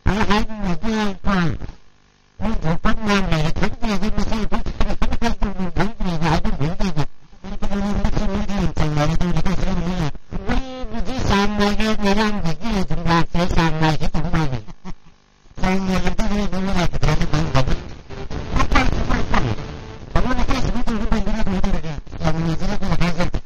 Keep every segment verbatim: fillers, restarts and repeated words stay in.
ꯑꯩ ꯍꯥꯏꯅꯤꯡꯕꯗꯤ ꯀꯣ, ꯃꯣꯏ ꯊꯣꯛꯄ ꯃꯌꯥꯝ ꯂꯩꯔꯦ, ꯈꯪꯗꯦ, ꯑꯗꯨ ꯃꯁꯥ ꯃꯊꯟꯇ ꯈꯪꯗꯦ, ꯈꯪꯗꯦ, ꯈꯪꯗꯦ, ꯈꯪꯗꯦ, ꯍꯥꯏꯕ ꯂꯣꯏ ꯂꯩꯔꯦ꯫ ꯑꯗꯨ ꯃꯁꯤ ꯃꯣꯏꯗꯤ ꯌꯥꯝ ꯆꯝꯅꯔꯦ, ꯑꯗꯨ ꯃꯊꯪ ꯆꯍꯤ ꯑꯃ ꯂꯩꯔꯦ꯫ ꯃꯣꯏꯕꯨꯗꯤ ꯆꯥꯡ ꯅꯥꯏꯔꯦ, ꯉꯔꯥꯡꯗꯒꯤ ꯑꯗꯨꯝ ꯂꯥꯛꯇ꯭ꯔꯦ, ꯆꯥꯡ ꯅꯥꯏꯒꯦ ꯇꯧ ꯃꯥꯜꯂꯦ꯫ ꯆꯥꯡ ꯅꯥꯏꯔꯗꯤ ꯃꯣꯏ ꯂꯥꯛꯀꯗ꯭ꯔꯥꯅ ꯈꯪꯗꯕ꯫ ꯃꯣꯏ ꯄꯥꯏꯁꯨ ꯄꯥꯏ ꯄꯥꯏ꯫ ꯇꯥꯃꯣ ꯃꯆꯥꯁꯤꯡꯗꯤ ꯇꯧꯕ ꯇꯧꯗꯅ ꯇꯧꯗꯧꯔꯤꯕ꯫ ꯌꯥꯝ ꯅꯨꯡꯉꯥꯏꯖꯔꯦ, ꯑꯩꯈꯣꯏ ꯂꯩꯀꯥꯏꯁꯦ꯫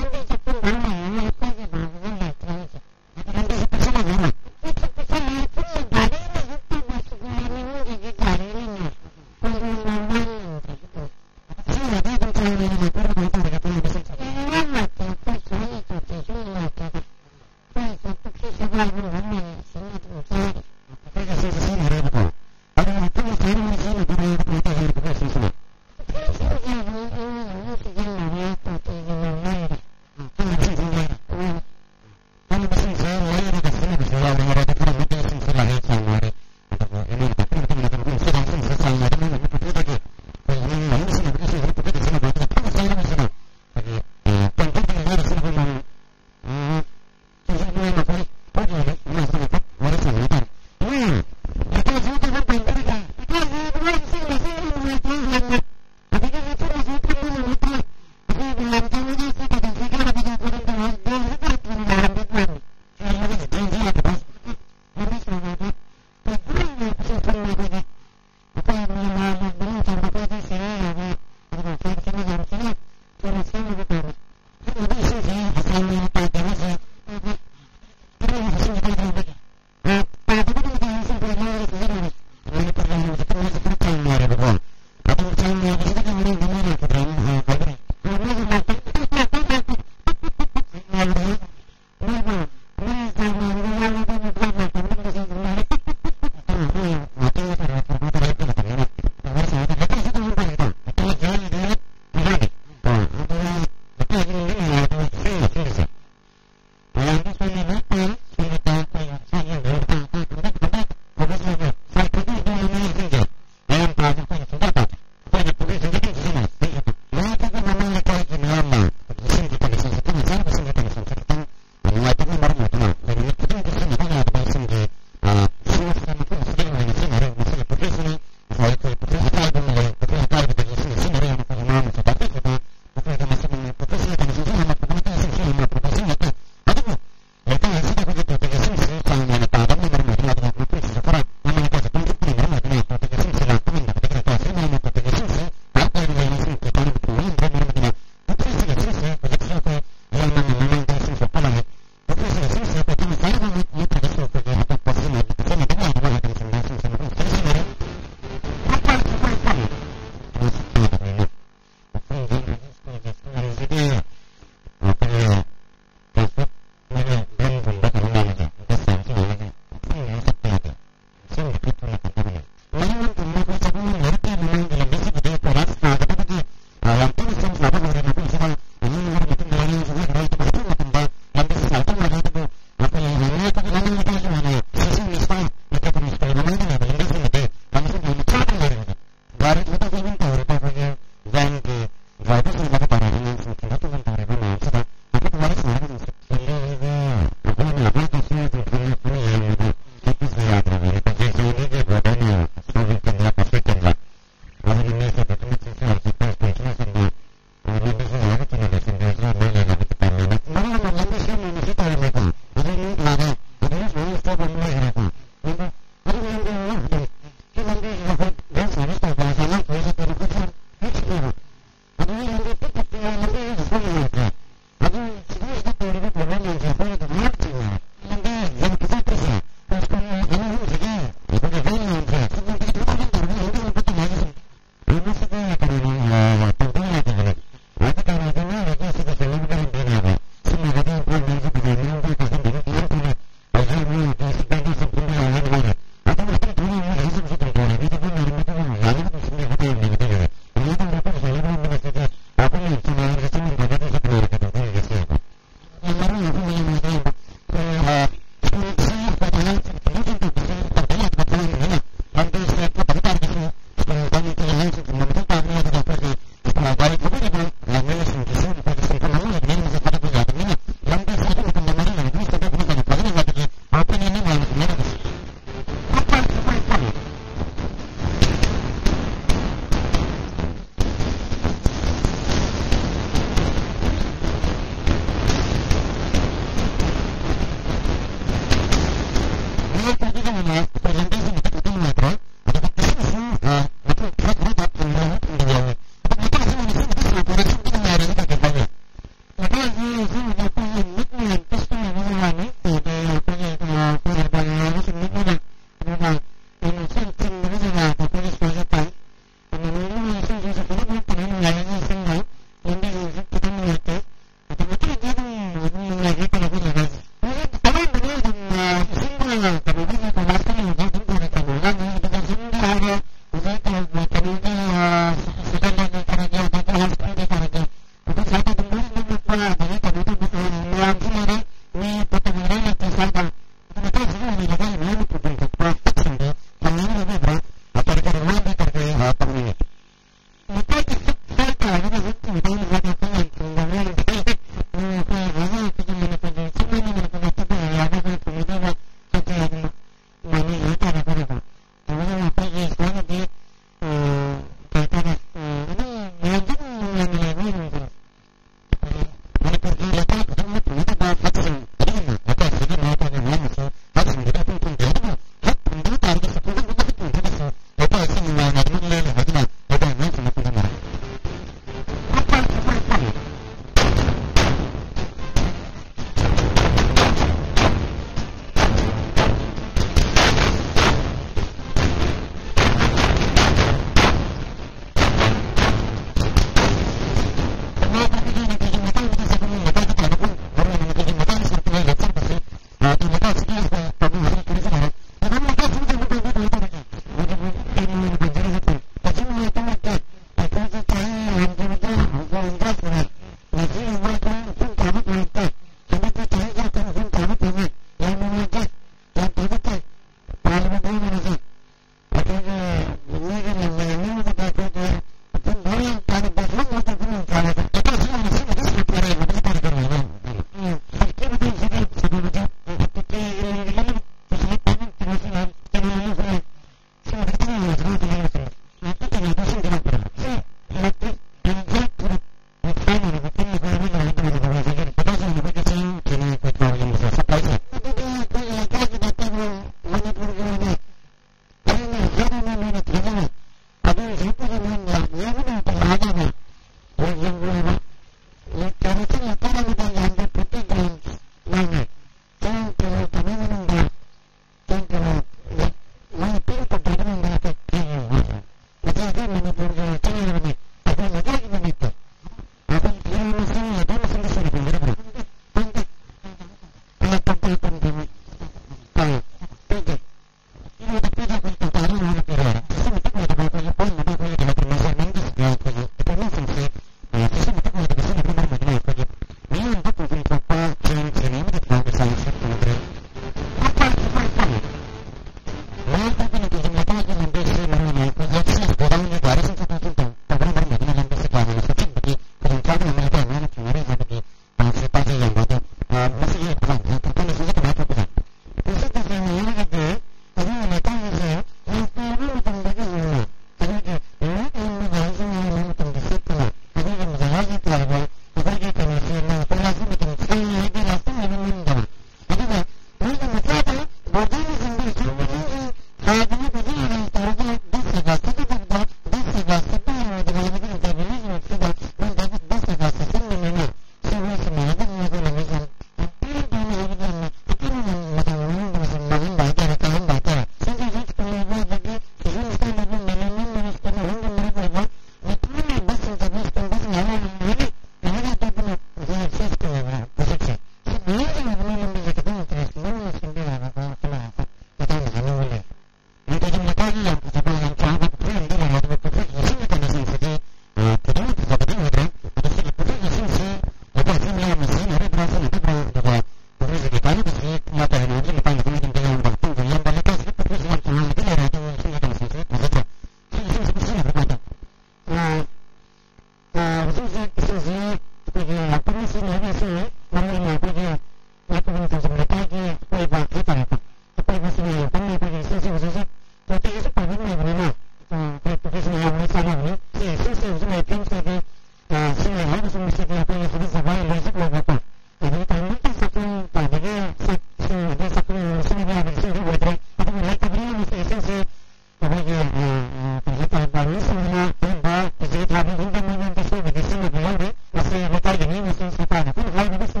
ꯄꯥꯝꯕꯤꯁꯤꯡꯅ ꯑꯗꯨꯝꯕ ꯎꯆꯦꯛ ꯊꯥꯕ ꯈꯨꯗꯤꯡꯃꯛ ꯃꯉꯣꯟꯗ ꯁꯣꯏꯕꯗꯤ ꯁꯤꯖꯤꯟꯅꯕ ꯌꯥꯎꯔꯤ꯫ ꯃꯁꯤ ꯂꯩꯀꯥꯏꯒꯤ ꯃꯤꯑꯣꯏꯁꯤꯡ ꯁꯔꯀꯥꯔꯅ ꯑꯗꯨꯝ ꯍꯥꯏꯔꯤꯕꯁꯨ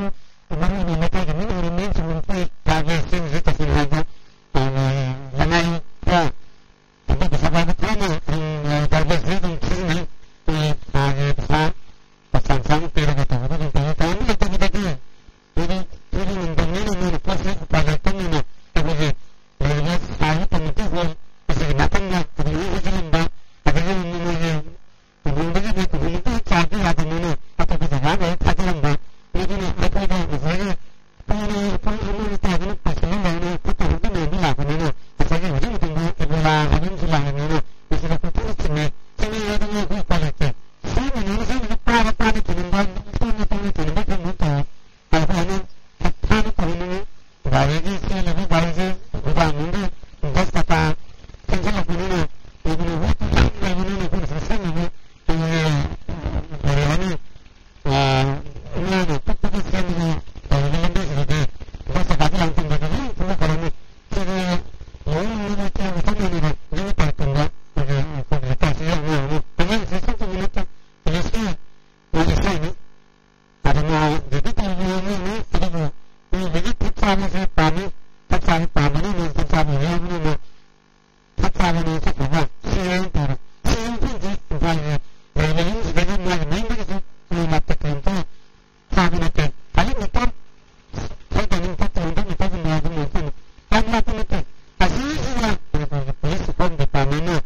ꯃꯔꯨꯑꯣꯏꯅ ꯂꯩꯀꯥꯏꯒꯤ ꯃꯤꯑꯣꯏ ꯃꯦꯝꯁꯤꯡ ꯅꯨꯄꯤ ꯊꯥꯒꯦ ꯁꯤꯡꯁꯤ ꯇꯁꯦꯡꯅ ꯍꯥꯏꯕ, ꯑ, ꯂꯅꯥꯏꯗ ꯊꯕꯛ ꯄꯩꯁꯥ ꯄꯥꯏꯕ ꯈꯔꯅ, ꯎꯝ, ꯒꯥꯔꯕꯦꯖꯁꯤ ꯑꯗꯨꯝ ꯁꯤꯖꯤꯟꯅꯩ꯫ ꯑꯩꯈꯣꯏ ꯊꯥꯒꯤ ꯄꯩꯁꯥ ꯂꯨꯄꯥ ꯆꯥꯝ ꯆꯥꯝ ꯄꯤꯔꯒ ꯇꯧꯕꯗ ꯑꯗꯨꯝ ꯇꯧꯏ꯫ ꯇꯧꯕ ꯂꯩꯇꯕꯗꯒꯤ ꯑꯩꯈꯣꯏꯒꯤ, ꯑꯩꯈꯣꯏꯒꯤ ꯅꯨꯡꯊꯪꯅꯤꯅ ꯃꯣꯏꯅ ꯄꯣꯠꯁꯦ ꯎꯄꯥꯏ ꯂꯩꯇꯕꯅꯤꯅ ꯑꯩꯈꯣꯏꯒꯤ ꯂꯩꯔꯤꯕ ꯁꯥꯔꯤꯕ ꯀꯃꯤꯇꯤ ꯍꯣꯜ ꯑꯁꯤꯒꯤ ꯅꯥꯀꯟꯗ ꯑꯩꯈꯣꯏꯒꯤ ꯍꯧꯖꯤꯜꯂꯝꯕ ꯑꯗꯒꯤ ꯃꯣꯏꯒꯤ ꯂꯨꯍꯣꯡꯕꯒꯤ ꯂꯨꯍꯣꯡꯕꯒꯤ ꯆꯥꯗꯤ ꯌꯥꯗꯕꯅꯤꯅ ꯑꯇꯣꯞꯄ ꯖꯒꯥꯗ ꯍꯦꯛ ꯊꯥꯗꯔꯝꯕ꯫ ꯃꯗꯨꯅ ꯑꯩꯈꯣꯏꯗ ꯉꯁꯥꯏꯒꯤ ꯄꯨꯡ ꯑꯅꯤ, ꯄꯨꯡ ꯑꯃ ꯑꯅꯤ ꯇꯥꯗꯅ ꯄꯥꯏꯁꯤꯜꯂ ꯂꯩꯔꯦ꯫ ꯐꯠꯇ ꯍꯥꯎꯗꯤ ꯃꯌꯥꯝꯗꯤ ꯂꯥꯛꯄꯅꯤꯅ ꯉꯁꯥꯏꯒꯤ ꯍꯧꯖꯤꯛ ꯃꯇꯝꯗ ꯏꯕꯣꯂꯥ ꯍꯥꯏꯕ ꯑꯃꯁꯨ ꯂꯥꯛꯑꯕꯅꯤꯅ ꯃꯁꯤꯗ ꯄꯨꯡꯊꯤꯟꯗ ꯊꯤꯟꯅꯩ꯫ ꯊꯤꯟꯅꯩ ꯍꯥꯏꯗꯅ ꯑꯩꯈꯣꯏ ꯎꯄꯥꯏ ꯂꯩꯇꯦ꯫ ꯁꯤꯖꯤꯟꯅꯅꯤꯡꯕꯁꯤꯡꯁꯤꯗꯤ ꯄꯥꯕ ꯄꯥꯕ ꯊꯤꯅꯤꯡꯕ, ꯃꯤꯠ ꯇꯣꯡꯅ ꯇꯣꯡꯅ ꯊꯤꯅꯤꯡꯕ ꯊꯤꯅꯤꯡꯕ ꯇꯧꯋꯤ꯫ ꯑꯗꯨꯅ ꯍꯞꯇꯥꯗ ꯇꯧꯍꯟꯅꯤꯡꯉꯤ꯫ ꯒꯥꯔꯤꯒꯤ ꯆꯦꯜꯂꯤꯕ ꯒꯥꯔꯤꯁꯦ ꯒꯣꯗꯥꯎꯟꯗ ꯗꯁ ꯆꯀꯥ ꯆꯦꯟꯁꯤꯜꯂꯛꯄꯅꯤꯅ ꯑꯗꯨꯅ ꯋꯦꯠꯇꯨ ꯌꯥꯝ ꯂꯩꯕꯅꯤꯅ ꯑꯩꯈꯣꯏꯅ ꯁꯨꯝ ꯁꯦꯝꯃꯤꯕ ꯑꯩꯈꯣꯏꯒꯤ, ꯀꯔꯤ ꯍꯥꯏꯅꯤ, ꯑ, ꯏꯃꯥꯅ ꯄꯤꯛꯄꯒꯤ ꯁꯦꯝꯕꯒꯤ ꯇꯧꯔꯤꯕ ꯂꯝꯕꯤꯁꯤꯗꯗꯤ ꯗꯁ ꯆꯀꯥꯗꯤ ꯌꯥꯝ ꯊꯨꯝꯕꯗ ꯂꯣꯏ ꯊꯨꯝꯕ ꯐꯔꯅꯤ꯫ ꯁꯤꯗꯤ ꯂꯧꯎ ꯁꯤꯡꯎꯕ ꯆꯞ ꯃꯥꯟꯅꯕ ꯌꯨꯝ ꯄꯥꯔꯛ ꯇꯨꯝꯕ ꯑꯩꯈꯣꯏꯒꯤ, ꯑꯩꯈꯣꯏꯒꯤ ꯂꯩꯀꯥꯏꯁꯤ ꯌꯥꯝ ꯌꯥꯎꯔꯅꯤ꯫ ꯑꯉꯥꯡꯁꯤ ꯁꯨꯝ ꯇꯨꯝꯕ ꯅꯠꯇꯦ꯫ ꯄꯨꯂꯤꯁꯀꯤ ꯃꯣꯏꯒꯤ ꯁꯦꯝꯃꯤ꯫ ꯑꯗꯨꯅ ꯗ꯭ꯌꯨꯇꯤ ꯇꯧꯕ ꯃꯤꯑꯣꯏꯅꯤ, ꯑꯗꯨꯕꯨ ꯃꯤꯑꯣꯏꯕꯒꯤ ꯊꯛ ꯆꯥꯕꯁꯦ ꯄꯥꯝꯃꯤ, ꯊꯛ ꯆꯥꯕ ꯄꯥꯝꯕꯅꯤ, ꯃꯣꯏ ꯊꯛ ꯆꯥꯕ ꯌꯥꯎꯕꯅꯤꯅ ꯊꯛ ꯆꯥꯕꯅꯤ ꯆꯠꯈ꯭ꯔꯒ ꯁꯤ ꯍꯥꯏꯅ ꯇꯧꯔꯦ꯫ ꯁꯤ ꯍꯥꯏꯅ ꯇꯧꯔꯤꯁꯦ ꯏꯝꯐꯥꯜꯒꯤ ꯂꯩꯔꯤꯕ ꯌꯨꯝꯁꯤꯗꯒꯤ ꯃꯥꯒꯤ ꯃꯌꯨꯝꯗꯒꯤꯁꯨ ꯀꯤꯂꯣꯃꯤꯇꯔ ꯀꯩꯅꯣꯝꯇ ꯊꯥꯕ ꯅꯠꯇꯦ꯫ ꯈ꯭ꯋꯥꯏꯗꯒꯤ ꯃꯤꯇꯔ ꯈꯔ ꯀꯩꯅꯣꯝꯇ ꯀꯤꯂꯣꯃꯤꯇꯔ ꯃꯤꯇꯔꯒꯨꯝꯕ ꯑꯗꯨꯝ ꯑꯣꯏꯗꯣꯏꯅꯤ꯫ ꯌꯥꯝ ꯂꯥꯞꯄ ꯅꯠꯇꯦ꯫ ꯑꯁꯤꯁꯤꯅ ꯃꯅꯤꯄꯨꯔꯒꯤ ꯄꯨꯂꯤꯁ ꯁꯨꯄꯔ ꯗꯤꯄꯥꯔꯠꯃꯦꯟꯅ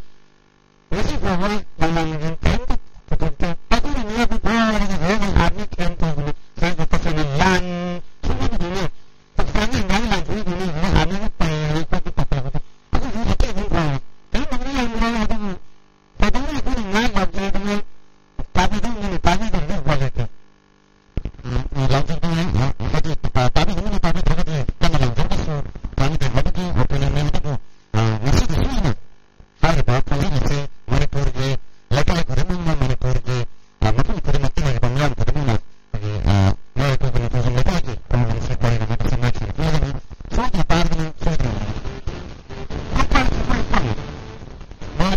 ꯉꯁꯤ ꯐꯥꯎꯕ ꯃꯃꯜꯒꯤ ꯀꯔꯤꯝꯇ ꯄꯨꯊꯣꯛꯇꯦ꯫ ꯑꯗꯨꯅ ꯃꯤꯑꯣꯏꯕ ꯐꯥꯔꯒ ꯍꯦꯟꯅ ꯍꯥꯠꯅꯤ ꯀꯩꯅꯣ ꯇꯧꯕꯅꯤ꯫ ꯁꯤꯗ ꯇꯁꯦꯡꯅ ꯂꯥꯟ ꯊꯣꯛꯂꯤꯕꯗꯨꯅ, ꯄꯥꯀꯤꯁꯇꯥꯟꯒꯤ ꯏꯟꯗꯤꯌꯥꯒꯤ ꯂꯥꯟ ꯊꯣꯛꯂꯤꯗꯨꯅ ꯍꯧꯖꯤꯛ ꯍꯥꯠꯅꯤꯡꯉꯤ ꯄꯩ ꯍꯥꯏ ꯈꯣꯠꯄ ꯇꯧꯕꯗꯣ꯫ ꯑꯗꯨꯁꯨ ꯍꯧꯖꯤꯛ ꯑꯗꯨꯝ ꯐꯥꯔꯦ꯫ ꯀꯔꯤꯝꯇ ꯃꯤ ꯌꯥꯝ ꯂꯧꯔꯦ ꯑꯗꯨꯕꯨ ꯀꯩꯗꯧꯅꯤ ꯑꯩꯈꯣꯏꯅ ꯉꯥꯏ ꯂꯥꯎꯖꯩ ꯑꯗꯨꯅ ꯇꯥꯕꯤꯗꯧꯅꯤꯅ ꯇꯥꯕꯤꯗꯕꯗꯤ ꯎꯄꯥꯏ ꯂꯩꯇꯦ꯫ ꯎꯝ, ꯎꯝ, ꯂꯥꯎꯖꯗꯨꯅ, ꯍꯥꯏꯗꯤ, ꯇꯥꯕꯤꯗꯧꯅꯤꯅ ꯇꯥꯕꯤꯗ꯭ꯔꯒꯗꯤ ꯀꯟꯅ ꯂꯥꯎꯖꯔꯒꯁꯨ ꯇꯥꯕꯤꯗꯦ ꯍꯥꯏꯕꯒꯤ opinion ꯅꯤ꯫ ꯑꯗꯨꯕꯨ, ꯑ, ꯉꯁꯤꯒꯤ ꯁꯤ ꯑꯣꯏꯅ ꯍꯥꯏꯔꯤꯕ ꯈꯣꯡꯖꯪ ꯑꯁꯤ ꯃꯅꯤꯄꯨꯔꯒꯤ ꯂꯩꯀꯥꯏ ꯈꯨꯗꯤꯡꯃꯛꯅ, ꯃꯅꯤꯄꯨꯔꯒꯤ, ꯑ, ꯃꯐꯝ ꯈꯨꯗꯤꯡꯃꯛꯇ ꯂꯩꯔꯤꯕ ꯃꯤꯌꯥꯝ ꯈꯨꯗꯤꯡꯃꯛꯅ ꯑꯩꯈꯣꯏꯒꯤ, ꯑ, ꯃꯤꯑꯣꯏ ꯑꯩꯈꯣꯏꯒꯤ ꯃꯅꯤꯄꯨꯔꯒꯤ ꯂꯩꯀꯥꯏꯒꯤ ꯈꯨꯡꯒꯪ ꯑꯁꯤ ꯄꯥꯏꯔꯒ ꯍꯥꯏꯕꯁꯤ ꯉꯥꯛꯁꯦꯜꯂꯛꯂꯒꯅꯤ꯫ ꯁꯣꯏꯗꯅ ꯇꯥꯔꯒꯅꯤ, ꯁꯣꯏꯗꯅ꯫ ꯃꯣꯏ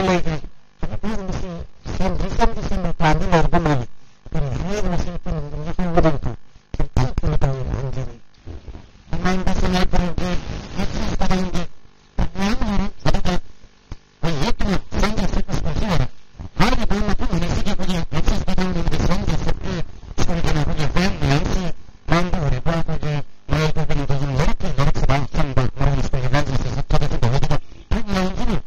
ꯂꯩꯈ꯭ꯔꯦ꯫ ꯍꯧꯖꯤꯛ ꯃꯁꯤ ꯁꯦꯝꯗ꯭ꯔꯤ, ꯁꯦꯝꯗꯤ ꯁꯦꯝꯕ ꯄ꯭ꯂꯥꯟꯗꯤ ꯂꯩꯔꯕ ꯃꯥꯜꯂꯤ꯫ ꯑꯗꯨꯅ ꯍꯥꯏꯔꯤꯕ ꯃꯁꯤ ꯄꯨꯝꯅꯃꯛ ꯍꯧꯕꯗꯒꯤ ꯌꯥꯝ ꯊꯤꯅ ꯊꯨꯅ ꯇꯧꯅ ꯍꯥꯏꯖꯔꯤ꯫ ꯃꯃꯥꯡꯗꯁꯨ ꯂꯥꯏ ꯈꯨꯔꯨꯝꯈꯤ, ꯉꯁꯤ ꯈꯨꯔꯨꯝꯈꯤ꯫ ꯃꯌꯥꯝ ꯂꯩꯔꯦ꯫ ꯑꯗꯨꯒ ꯑꯩꯈꯣꯏ ꯌꯦꯛꯇꯨꯅ ꯁꯦꯝꯖ ꯁꯦꯝꯕꯁꯨ ꯂꯩꯔꯦ꯫ ꯍꯥꯏꯔꯤꯕ ꯃꯐꯝ ꯑꯁꯤꯒꯤ ꯑꯩꯈꯣꯏꯒꯤ ꯉꯁꯤ ꯈꯨꯗꯣꯡ ꯅꯨꯃꯤꯠꯇ ꯁꯦꯝꯖ ꯁꯦꯝꯕꯒꯤ ꯁ꯭ꯀꯨꯜꯒꯤ ꯑꯩꯈꯣꯏꯒꯤ ꯚꯦꯟ ꯃꯌꯥꯝꯁꯤ ꯃꯥꯡꯗ ꯑꯣꯏꯔꯤꯕ ꯑꯩꯈꯣꯏꯒꯤ ꯃꯌꯥꯏ ꯇꯧꯕ ꯅꯤꯡꯊꯧꯖꯝ ꯂꯥꯏꯔꯤꯛꯀꯤ ꯂꯥꯏꯔꯤꯛꯁꯤꯗ ꯆꯪꯕ ꯃꯔꯨ ꯁ꯭ꯀꯨꯜꯒꯤ ꯚꯦꯟꯁꯤꯡꯁꯤ ꯊꯥꯗꯣꯛꯄ ꯇꯧꯋꯦ꯫ ꯑꯗꯨꯒ ꯑꯩꯈꯣꯏ ꯃꯌꯥꯝꯁꯤꯅ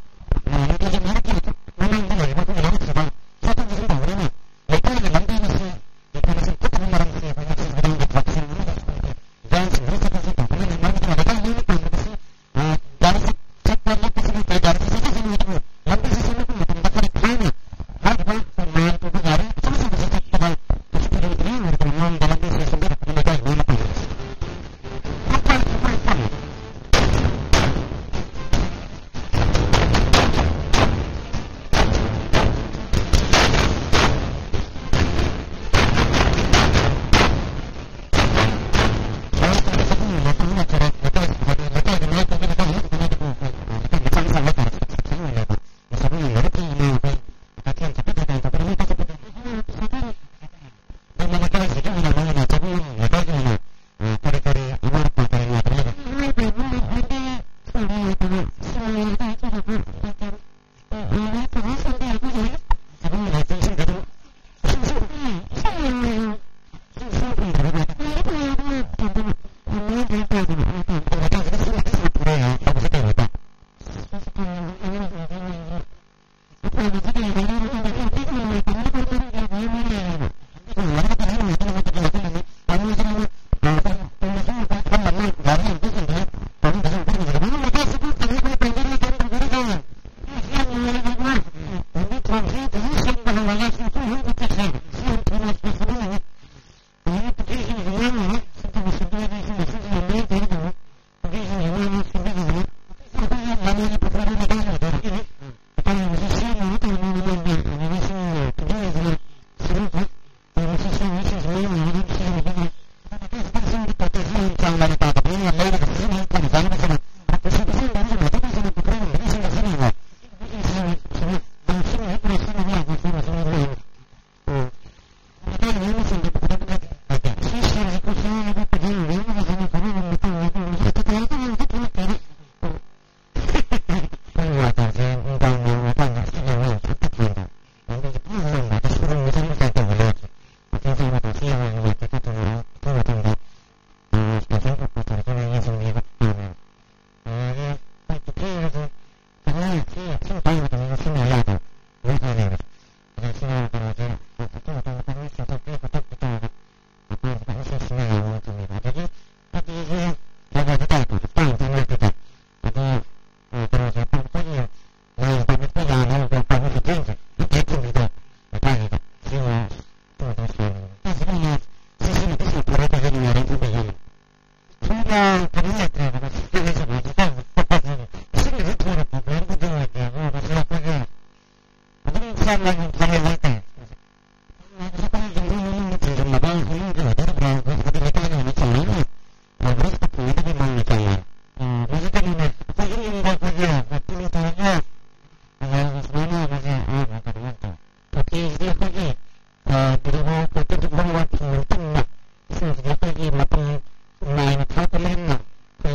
ꯅꯤꯡꯊꯧꯖꯝ ꯂꯥꯏꯔꯤꯛꯀꯤ ꯃꯃꯥꯡꯗ ꯂꯩꯔꯤꯕ ꯑꯩꯈꯣꯏꯒꯤ ꯂꯥꯏꯔꯤꯛꯁꯤꯗ ꯆꯠꯊꯣꯛ ꯆꯠꯁꯤꯟ ꯇꯧꯕꯅꯤꯅ ꯂꯩꯀꯥꯏꯒꯤ ꯂꯝꯕꯤ ꯑꯁꯤ ꯏꯟꯐꯣꯔꯃꯦꯁꯟ ꯐꯠꯇꯕ ꯃꯔꯝꯁꯦ ꯑꯩꯈꯣꯏ ꯉꯁꯤ ꯈꯨꯗꯤꯡꯒꯤ ꯇ꯭ꯔꯥꯐꯤꯛꯁꯤꯡ ꯑꯃꯗꯤ ꯁ꯭ꯀꯨꯜꯒꯤ ꯚꯦꯟꯁꯤꯡ ꯑꯁꯤ ꯆꯠꯊꯣꯛ ꯆꯠꯁꯤꯟ ꯇꯧꯕꯅꯤꯅ ꯃꯔꯝ ꯑꯗꯨꯅ ꯂꯩꯀꯥꯏ ꯂꯣꯏꯅ ꯄꯥꯟꯕꯗꯁꯨ, ꯑ, ꯒꯥꯔꯤꯁꯦ ꯆꯠꯄ ꯂꯦꯞꯄꯁꯤꯅ ꯀꯩ ꯒꯥꯔꯤꯁꯦ ꯆꯠꯆꯁꯅꯨ ꯑꯗꯨꯕꯨ ꯂꯝꯕꯤꯁꯦ ꯁꯦꯝꯂꯛꯄ ꯃꯇꯝꯗ ꯈꯔ ꯊꯦꯡꯅ ꯍꯥꯏꯔꯤꯕ ꯃꯌꯥꯝ ꯄꯨꯕ ꯒꯥꯔꯤ ꯑꯆꯧ ꯑꯆꯧꯕꯁꯦ ꯆꯠꯄꯗ ꯀꯩꯁꯨ ꯈꯨꯗꯣꯡ ꯊꯤꯅꯤꯡꯉꯥꯏ ꯑꯣꯏꯔꯣꯏꯗꯕ ꯃꯑꯣꯡꯗ ꯂꯝꯕꯤꯁꯦ ꯁꯦꯝꯕꯤꯔꯛꯄꯅꯤ ꯂꯩꯀꯥꯏ ꯂꯣꯏꯅ ꯄꯥꯟꯕꯗꯁꯨ꯫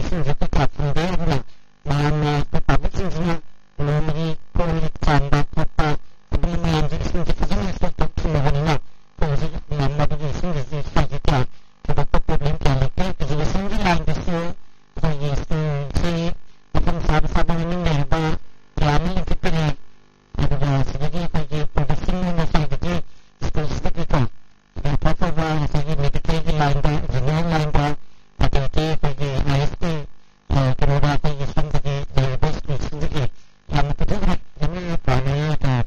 ꯏꯁꯤꯡꯁꯦ ꯀꯩꯀꯥ ꯐꯪꯗꯦ꯫ ꯑꯗꯨꯅ ꯃꯌꯥꯝꯅ, ꯑꯩꯈꯣꯏ ꯄꯥꯕ꯭ꯂꯤꯛꯁꯤꯡꯁꯤꯅ ꯅꯣꯡꯃꯒꯤ ꯀꯣꯜ ꯂꯤꯛ ꯆꯥꯝꯕ ꯈꯣꯠꯄ, ꯑꯗꯨꯒꯤ ꯃꯌꯥꯝꯁꯦ ꯏꯁꯤꯡꯁꯦ ꯐꯖꯅ ꯁꯣꯛꯇꯣꯛ ꯊꯝꯃꯕꯅꯤꯅ, ꯑꯩꯈꯣꯏ ꯍꯧꯖꯤꯛ ꯃꯗꯨꯒꯤ ꯏꯁꯤꯡꯒꯤꯁꯤ ꯁ꯭ꯋꯥꯏꯁꯤꯗ ꯊꯣꯏꯗꯣꯛꯄ ꯄ꯭ꯔꯣꯕ꯭ꯂꯦꯝ ꯀꯌꯥ ꯂꯩꯇꯦ꯫ ꯏꯖꯨꯀꯦꯁꯟꯒꯤ ꯂꯥꯏꯟꯗꯁꯨ ꯑꯩꯈꯣꯏꯒꯤ ꯁ꯭ꯀꯨꯜꯁꯤ ꯃꯐꯝ ꯆꯥꯕ ꯆꯥꯕ ꯃꯃꯤꯡ ꯂꯩꯔꯕ ꯀꯌꯥ ꯑꯃ ꯂꯤꯡꯈꯠꯈꯔꯦ꯫ ꯑꯗꯨꯒ ꯁꯤꯗꯒꯤ ꯑꯩꯈꯣꯏꯒꯤ ꯄ꯭ꯔꯣꯗꯛꯁꯟ ꯑꯣꯏꯅ ꯁ꯭ꯋꯥꯏꯗꯒꯤ ꯁ꯭ꯀꯨꯜꯁꯤꯗꯒꯤꯀꯣ ꯑꯐ ꯑꯐꯕ ꯉꯁꯥꯏꯒꯤ ꯃꯦꯗꯤꯀꯦꯜꯒꯤ ꯂꯥꯏꯟꯗ, ꯏꯟꯖꯤꯅꯤꯌꯥꯔꯤꯡ ꯂꯥꯏꯟꯗ, ꯑꯗꯒꯤ ꯑꯩꯈꯣꯏꯒꯤ ꯑꯥꯏ ꯑꯦꯁ ꯇꯤ, ꯀꯩꯅꯣꯗ ꯑꯩꯈꯣꯏꯒꯤ ꯁꯣꯝꯗꯒꯤ ꯂꯩꯔꯤꯕ ꯁ꯭ꯀꯨꯜꯁꯤꯡꯗꯒꯤ ꯌꯥꯝꯅ ꯄꯨꯊꯣꯛꯈ꯭ꯔꯦ꯫ ꯌꯥꯝꯅ ꯄꯥꯝꯃꯦ꯫ ꯑꯩꯈꯣꯏ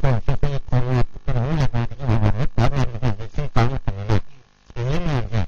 ꯄꯥꯛ ꯃꯌꯥꯝꯗ ꯏꯁꯤꯡ ꯄꯥꯛ ꯃꯇꯝꯗ ꯏꯟꯖꯤꯅꯤꯌꯥꯔꯤꯡ ꯃꯌꯥꯝꯁꯦ